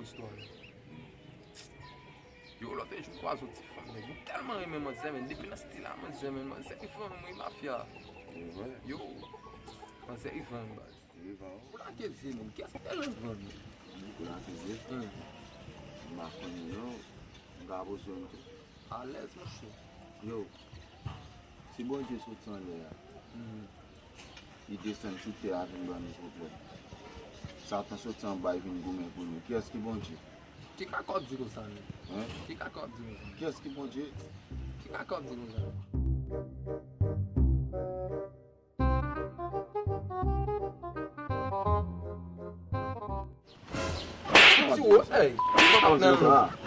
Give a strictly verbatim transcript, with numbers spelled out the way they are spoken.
Istwa yo. Yo, lòt jou m kwaze yon ti fanm, nèg. M tèlman renmen manzè, men depi nan stil a manzè, men manzè ki fanm, wi, mafya. Yo, manzè ki fanm, baz. Kou lakeze, men kiyès ki te leve? Kou lakeze? M pa konnen, non. M ka poze yon tou. Alèz, monchè. Yo, si Bondye soti anlè a, li desann sou tè a vin ban nou pwoblèm. Satan soti anba, li vin goumen pou nou. Kiyès ki Bondye? Ki kaka w ap di konsa, menm? Hen? Ki kaka w ap di konsa? Kiyès ki Bondye? Ki kaka w ap di konsa? Ti wo, ey, li pa nan non.